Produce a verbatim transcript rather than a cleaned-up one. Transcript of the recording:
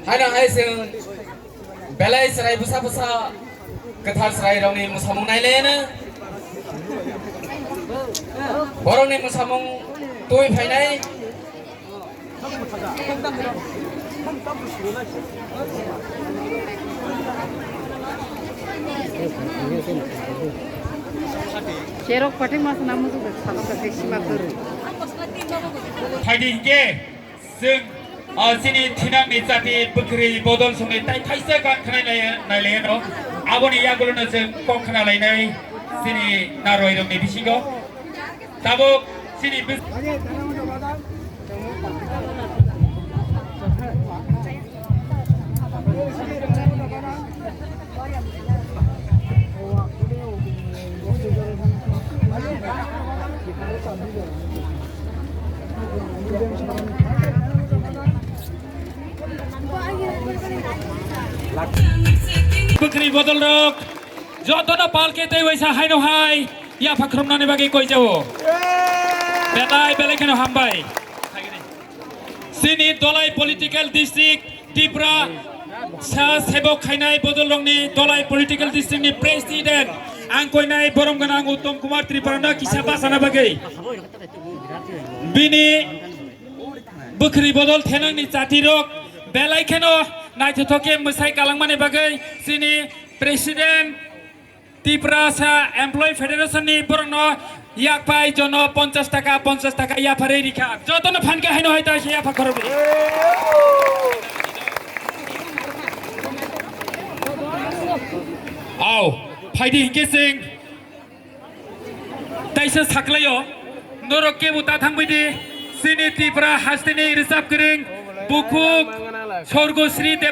Haino hai chwng belai chwrai bwsa bwsa kwthar chwrairokni mwsamung nailaiano. Borokni mwsamung twi phainai. Cherok pathai masa namu tu salok ka sima kuru. Phaidi hinkhe chwng, ah, chini thinangni jati bwkhri bodol songni tai thaisa gan khnai nai, nailaiano. Aboni yagulono chwng kok khnalainai chini narwai rokni bisingo. Tabuk chini bis- Bwkhri bodol rok jotono pal khe tei waisa haino hai yapha khromnani bagwi koijao. Belai belai kheno hambai. Chini Dholai political district Tripura sa sebok khainai bodol rokni Dholai political district ni president ang koinai borom gwnang Uttom Kumar Tripura no kisa bachana bagwi. Bini bwkhri bodol thenangni chatirok belai kheno naithothok khe mwsai kalangmani bagwi chini president Tiprasa Employee Federation ni borokno yakpai jono ponchas taka, ponchas taka yapharwi rikha. Jotono phan khe haino hai ta se yapha khorokdi. Au, phaidi hinkhe chwng taisa saklaio. Norok kebo ta thangbaidi, chini Tripura hasteni rwchap kwrwng bukhuk Sorgo Sri